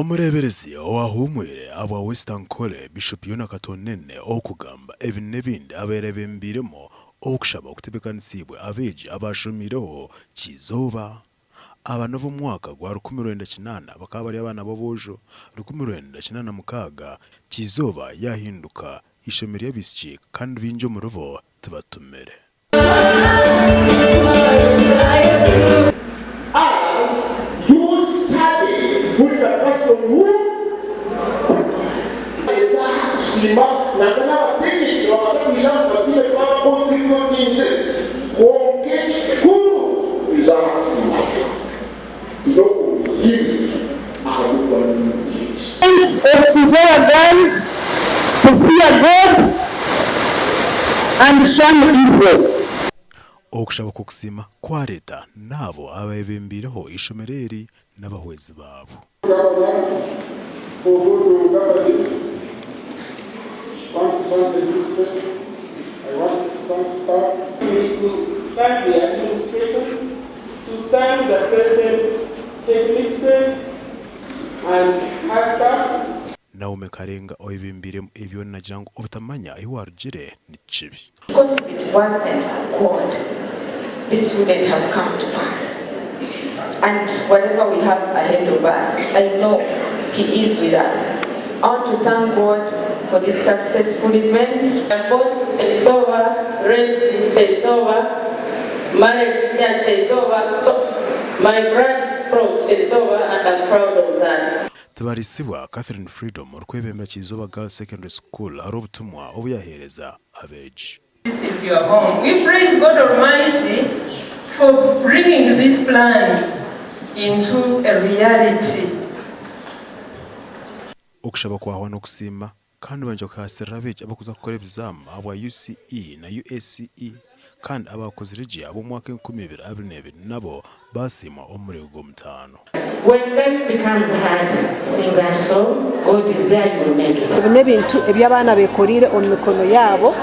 Omureeberezi owahuumwire ahabwa West Ankole, Bishop Yona Katonene okugamba ebi n'ebindi abaire abembiiremu okushaba okutebeekanisiibwe abeegi abaashomiireho ky'eizooba. Aba n'ab'omwaka gwa 1980 bakaba bari abaana b'aboojo, 1986 ky'eizooba yaahinduka eishomero ry'abaishiki kandi baingi omuribo tibatumire. As you study put your trust on who? On God. Reeta aha kusiima nangwa n'abategyeki nibabaasa kwija ngu basiime twaba contributingire kwonka ekikuru kwija aha kusiima Ruhanga n'okumuhimbisa ahabw'okuba n'omutegyeki. Parents of Kizoba Girls to fear God and shun evil. Okushaba kw'okusiima kwareeta n'abo abeebembiireho eishomero eri n'abahwezi baabo. Governance for good governance, I want to thank the headmistress, I want to thank staff. To thank the administration, to thank the present headmistress and her staff. Naomi Karenga oyebembiiremu ebyo nagira ngu obutamanya ahi waarugire ni kibi. Because if it wasn't for God, this wouldn't have come to pass. And whatever we have ahead of us, I know He is with us. I want to thank God for this successful event. I'm born in Kyeizoba, raised in Kyeizoba, married near Kyeizoba, my blood is from Kyeizoba and I'm proud of that. Tibarisibwa Catherine Freedom orikwebembera Kyeizoba Girls Secondary School hariho obutumwa obu yaheereza abeegi. This is your home. We praise God Almighty for bringing this plan into a reality. Okushaba kwahwa n'okusiima kandi bangye kuhaasirira abeegi abarikuza kukora ebizaamu ahabwa UCE na UACE kandi abaakozire gye ab'omwaka 2022 nabo baasiimwa omu muringo gw'omutaano. When life becomes hard, sing that song, God is there, you will make it. Ebi n'ebintu ebi abaana bekoreire omu mikono yaabo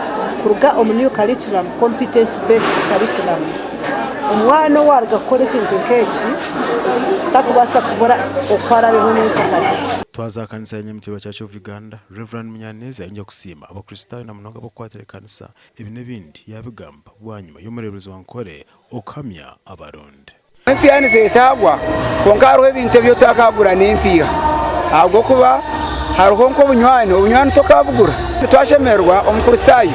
kuruga omu new curriculum, competence based curriculum. Omwana owaaruga kukora ekintu nk'eki takubaasa kubura oku araabeho nyenkyakare. Twaza aha kanisa ya Nyamitirwa Church of Uganda, Rev. Munyaneza yaija kusiima Abakristaayo na munonga abarikukwatira ekanisa ebi n'ebindi yaabigamba bwanyima y'omureeberezi wa Nkore okuhamya Abarundi. Empiiha nizeetaagwa kwonka hariho ebintu ebi otakagura n'empiiha ahabw'okuba hariho nk'obunywani, obunywani tokabugura. Twashemererwa Omukristaayo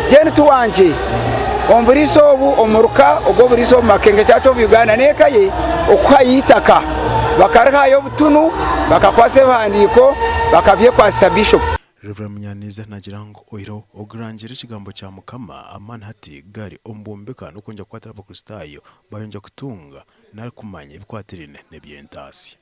then tuwangye omu buriisa obu omuruka ogw'oburiisa omu Makenke Church of Uganda n'eka ye okuhayo eitaka bakarihayo obutunu bakakwasa ebihandiiko bakabyekwasisa Bishop. Rev. Munyaneza nagira ngu oihireho okurangira ekigambo kya Mukama, amaani hati gari omu bwombeka n'okwongyera kukwatira Abakristaayo bayongyera kutunga nari kumanya ebikwatiraine n'eby'entaasya.